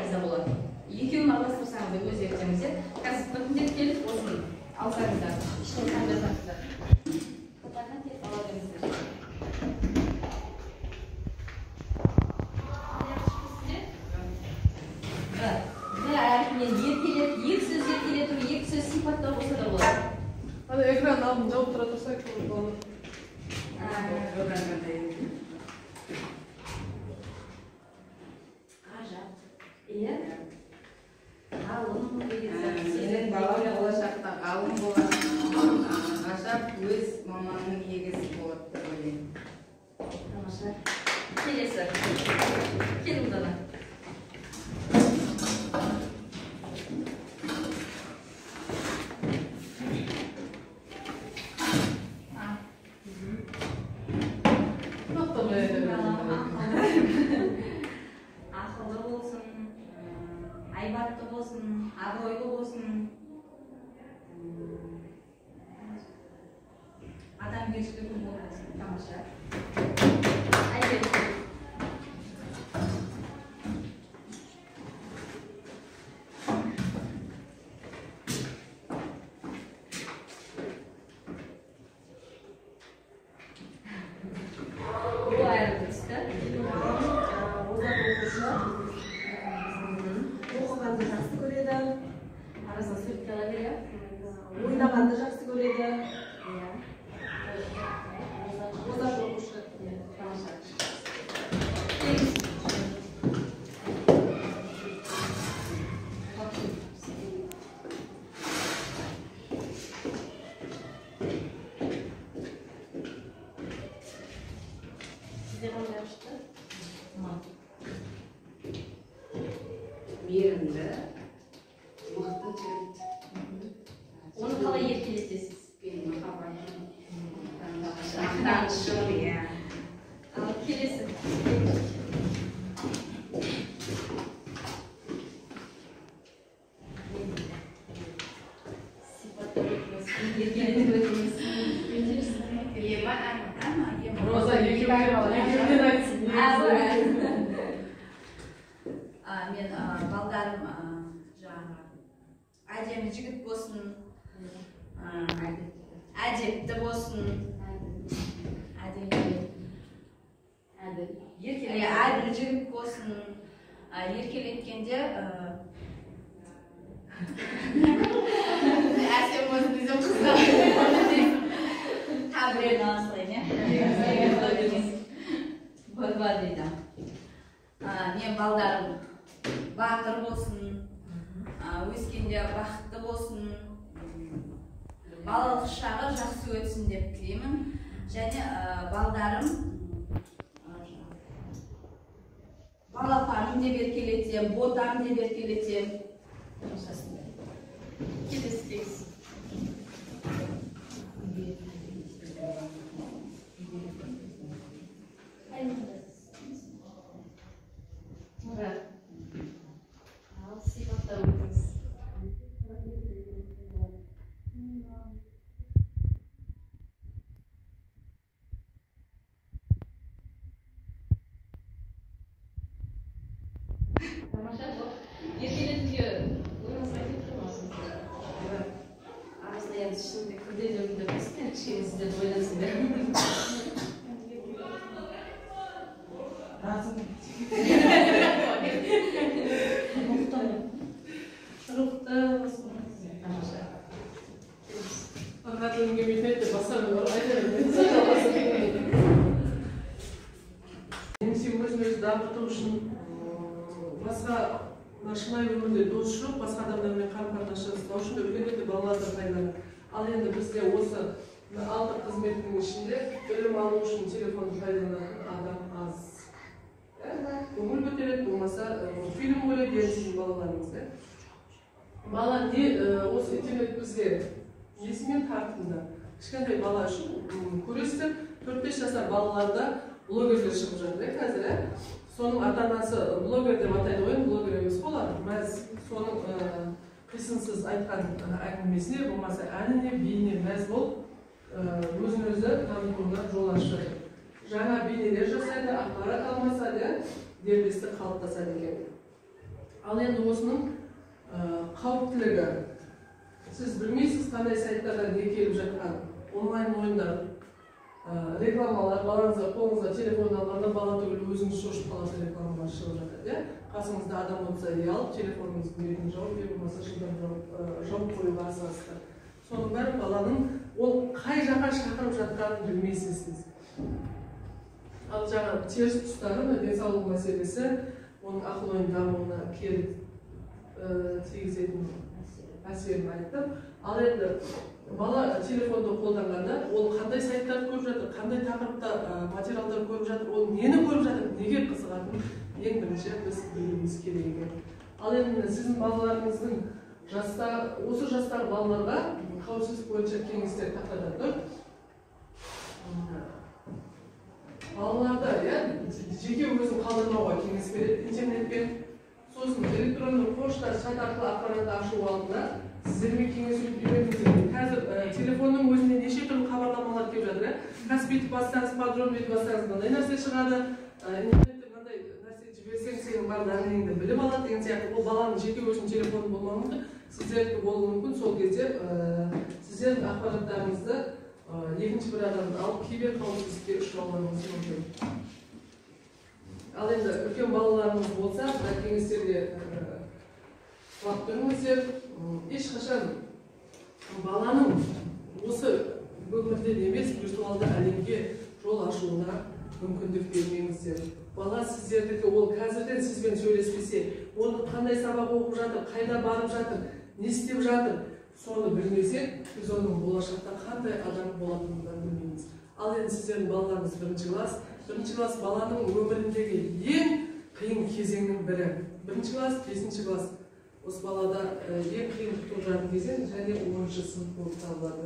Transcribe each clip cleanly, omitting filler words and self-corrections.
алсаңыз да болады. Екеуін араластырсаңыз да өз еркіңіз. Қазір біртіндеп келіп осыны алсаңыздар, ішіне таңдасаңыздар. Қатарынан келіп ала беріңіздер. Б әрпінен еркелет, екі сөз еркелету, екі сөз сипаттау болса да болады. Ана экран алдын жауып тұра тұрса болады. Ғажап. Иә. Ғалым деген сияқты. Менің балам болашақта ғалым болады. Ғажап өз маманының егесі болады деп ойлаймын. Тамаша. Келесі. Кел, Ұлдана. Ақылды болсын, айбатты болсын, абыройлы болсын, адамгершілігі мол болсын. Тамаша. Әйгерім. О әрпі түсті. Озат оқушы. Оқығанды жақсы көреді. Арасынан суретке ала бер, иә? Ойнағанды жақсы көреді. Иә. Озат оқушы. Иә, тамаша. Келіңіз. Сізде қандай шықты? Мейірімді, мықты жігіт. Оны қалай еркелетесіз? Менің махаббатым, мақтанышым, иә. Ал келесі. Сипаттап өтіңіз, еркелетіп өтіңіз. Ема, ама, ема. Роза екеуінен айтсын. Мен балдарым жаңағы әдемі жігіт болсын, әдепті болсын, әдемі, Әділ. иә, әділ жігіт болсын. Еркелеткенде әсем болсын десем қыздар. Тағы біреуін ала салайын, иә? Б дейді. Мен балдарым батыр болсын, өскенде бақытты болсын, балалық шағы жақсы өтсін деп тілеймін. Және балдарым балапаным деп еркелетем, ботам деп еркелетем. Келесі текст. Мұрат. Ал сипаттап өтіңіз. Тамаша, жоқ. Еркелетуге ойыңызға келіп тұр ма сізде? Арасында енді шынымен күрделі өмірде болсын, енді кішкене сіздер ойлансыңдар. Разым. Рухты болсын. Тамаша. Ана тілім келмейтін еді, басқа бір айта бермейді. Немесе өзін өзі дамыту үшін басқа шынайы өмірде дос жоқ, басқа адамдармен қарым-қатынас жасау үшін үлкендер де балалар да пайдаланады. Ал енді бізде осы алты қызметтің ішінде білім алу үшін телефонды пайдаланатын адам аз. Көңіл көтереді, болмаса фильм көреді, енді сіздің балаларыңыз. Бала не осы интернет бізге несімен тартымды? Кішкентай бала үшін көресіздер, 4-5 жасар балаларда блогерлер шығып жатыр қазір. Соның ата-анасы блогер деп атайды ғой, блогер емес олар. Мәз соның қисынсыз айтқан әңгімесіне, болмаса әніне, биіне мәз болып, өзін өзі танытуына жол ашып жатыр. Жаңа бейнелер жасайды, ақпарат алмасады, дербестік қалыптасады екен. Ал енді осының қауіптілігі. Сіз білмейсіз, қандай сайттардан не келіп жатқанын. Онлайн ойындар, рекламалар, балаңызға қолыңызға телефон алғанда бала түгілі өзіңіз шошып қаласыз, рекламалар шығып жатады, иә. Қасыңызда адам отырса, ұялып телефоныңыздың бетін жауып, не болмаса жылдам жауып қоюға асығасыздар. Соның бәрі баланың ол қай жаққа шақырып жатқанын білмейсіз сіз. Ал жаңа теріс тұстары, мына денсаулық мәселесі, оның ақыл ойын дамуына кері тигізетін әсерін айттым. Ал енді бала телефонды қолданғанда ол қандай сайттарды көріп жатыр, қандай тақырыпта материалдар көріп жатыр, ол нені көріп жатыр, неге қызығатынын ең бірінші біз білуіміз керек екен. Ал енді сіздің балаларыңыздың жаста, осы жастағы балаларға қауіпсіздік бойынша кеңестер тақтада тұр. Балаларда, иә, жеке өзін қалдырмауға кеңес береді интернетпен. Сосын электронды пошта, чат арқылы ақпаратты ашу алдында сіздермен кеңесуді үйреніңіздер. Қазір телефонның өзінде неше түрлі хабарламалар келіп жатыр, иә. Каспийді бассаңыз, Падрон бүйтіп бассаңыз мынандай нәрсе шығады, интернетте мынандай нәрсе жіберсең сенің бар данныйыңды біліп алады деген сияқты. Ол баланың жеке өзінің телефоны болмауы мүмкін, сіздердікі болуы мүмкін. Сол кезде сіздердің ақпараттарыңызды екінші бір адамды алып кибер қауіпсіздікке ұшырауларыңыз мүмкін. Ал енді үлкен балаларыңыз болса, мына кеңестерге құлақ түріңіздер. Ешқашан баланың осы өмірден емес виртуалды әлемге жол ашуына мүмкіндік бермеңіздер. Бала сіздердікі, ол қазірден сізбен сөйлеспесе, оны қандай сабақ оқып жатыр, қайда барып жатыр, не істеп жатыр, соны білмесек, біз оның болашақта қандай адам болатынын да білмейміз. Ал енді сіздердің балаларыңыз бірінші класс. Бірінші класс баланың өміріндегі ең қиын кезеңнің бірі. Бірінші класс, бесінші класс. Осы балада ең қиындық тудыратын кезең және 10-шы сынып болып табылады.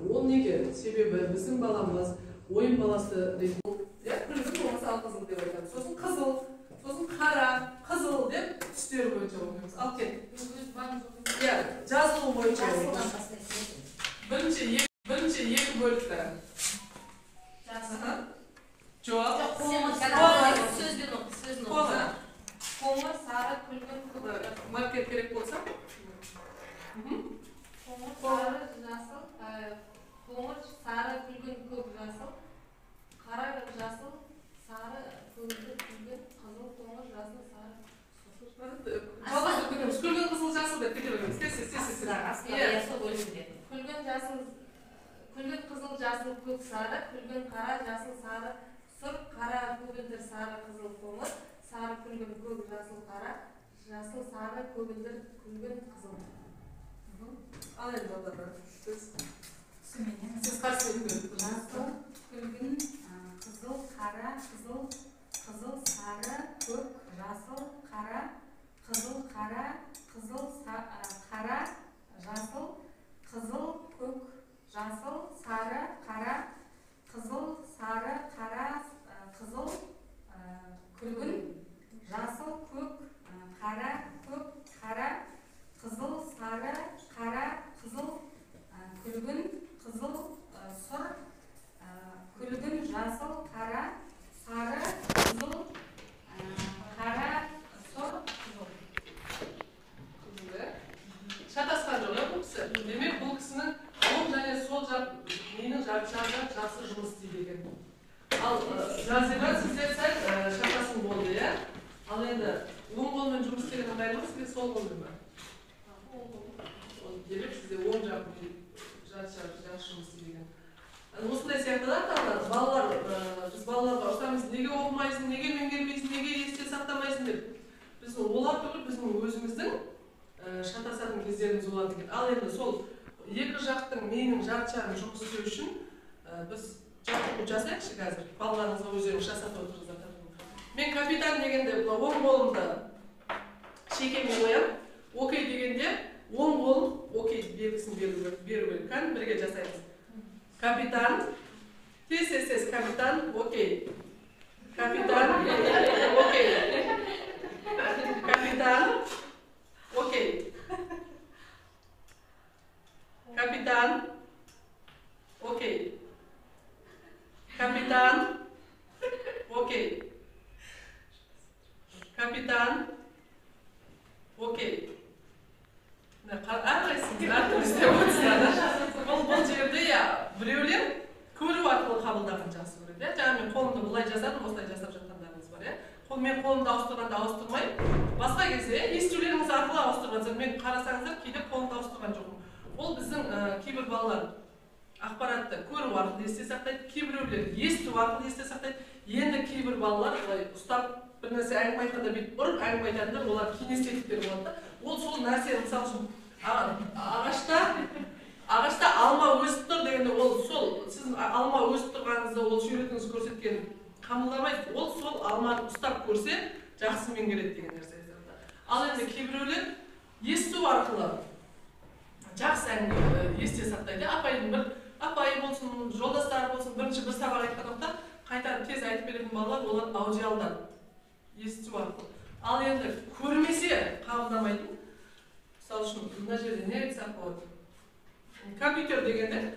Ол неге? Себебі біздің баламыз ойын баласы ретінде, иә, күлгін болмаса алқызыл деп айтамыз. Сосын қызыл, сосын қара, қызыл деп түстері бойынша оқимыз. Ал кет. Иә, жазылу бойынша оқимыз. Бірінші екі бөлікті. Жоқ. Сөзбен оқы, сөзін оқы. Қоңыр. Қоңыр, сары, күлгін, көк. Маркер керек болса. Қоңыр, сары, жасыл, қоңыр, сары, күлгін, көк, жасыл, қара, жасыл, сары, көгілдір, күлгін, қызыл, қоңыр, жасыл, сары. Жалғастырып кетеміз. Күлгін, қызыл, жасыл деп кете береміз. Тез, тез, тез, тез. Астына сол бөлімде. Күлгін, жасыл, күлгін, қызыл, жасыл, көк, сары, күлгін, қара, жасыл, сары, сұр, қара, көгілдір, сары, қызыл, қоңыр, сары, күлгін, көк, жасыл, қара, жасыл, сары, көгілдір, күлгін, қызыл. Ал енді балалар, сіз қарсы бетіңізді. Жасыл, күлгін, қызыл, қара, қызыл, қызыл, сары, көк, жасыл, қара, қызыл, қара, қызыл, қара, жасыл, қызыл, көк, жасыл, сары, қара, қызыл, сары, қара, қызыл, күлгін, жасыл, көк, қара, көк, қара, қызыл, сары, қара, қызыл, күлгін, қызыл, сұр, күлгін, жасыл, қара, сары, қызыл, қара, сұр, қызыл. Қызыл, иә? Шатасқан жоқ, иә, бұл кісі? Демек, бұл кісінің оң және сол жақ миының жарты жағы жақсы жұмыс істейді екен. Ал Жазира, сіздер сәл шатасың болды, иә? Ал енді оң қолмен жұмыс істеген ыңғайлы ма сізге, сол қолмен ба? Демек, сізде оң жақ жарты жағы жақсы жұмыс істейді екен. Осындай сияқты да ата-аналар, балалар, біз балаларға ұрсамыз, неге оқымайсың, неге меңгермейсің, неге есте сақтамайсың деп. Біз олар түгіл біздің өзіміздің шатасатын кездеріміз болады екен. Ал енді сол екі жақтың миының жарты жағын жұмыс істеу үшін біз жаттығу жасайықшы қазір. Балаларыңызға өздеріңіз жасатып отырыңыздар. Мен капитан дегенде мына оң қолымды шекеме қоямын. Окей дегенде оң қолым окей белгісін беру керек. Кәдімгі бірге жасаймыз. Капитан, тез, тез, тез, капитан, окей. Капитан, окей. Капитан, окей. Капитан, окей. Капитан, окей. Капитан, Окей. Әрқайсыңыз әртүрлі істеп отырсыздар. Бұл жерде иә, біреулер көру арқылы қабылдаған жақсы көреді. Иә, жаңа мен қолымды былай жасадым, осылай жасап жатқандарыңыз бар, иә. Мен қолымды ауыстырғанда ауыстырмай, басқа кезде естулеріңіз арқылы ауыстырып жатсам, мен қарасаңыздар, кейде қолымды ауыстырған жоқпын. Ол біздің кейбір балалар ақпаратты көру арқылы есте сақтайды, кейбіреулер есту арқылы есте сақтайды. Енді кейбір балалар былай ұстап бір нәрсе әңгіме айтқанда бүйтіп ұрып әңгіме айтатындар, олар кинестетиктер болады да. Ол сол нәрсе, мысалы үшін, ағашта алма өсіп тұр дегенде, ол сол сіздің алма өсіп тұрғаныңызды, ол суретіңіз көрсеткен қабылдамайды. Ол сол алманы ұстап көрсе жақсы меңгереді деген нәрсе айтады. Ал енді кейбіреулер есту арқылы жақсы әңгіме есте сақтайды. Апайдың бір апайы болсын, жолдастары болсын, бірінші бір сабақ айтқан уақытта қайтарып тез айтып беретін балалар, олар аудиалдан есту арқылы. Ал енді көрмесе қабылдамайтын, мысалы үшін, мына жерде не айтсақ болады? Компьютер дегенде,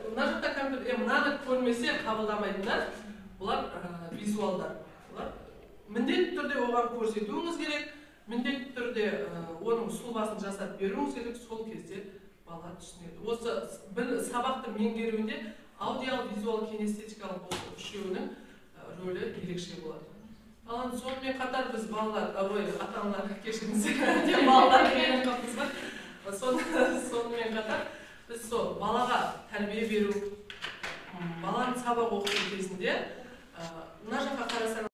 мына жақта компьютер, мынаны көрмесе қабылдамайтындар, бұлар визуалдар. Бұлар міндетті түрде оған көрсетуіңіз керек, міндетті түрде оның сұлбасын жасап беруіңіз керек, сол кезде бала түсінеді. Осы сабақты меңгеруінде аудиал, визуал, кинестетикалық осы үшеуінің рөлі ерекше болады. Ал сонымен қатар біз балалар, ой, ата-аналар, кешіріңіздер, балалар үйреніп қалыппыз ғой. Сонымен қатар біз сол балаға тәрбие беру, баланы сабақ оқыту кезінде мына жаққа қарасаңыздар,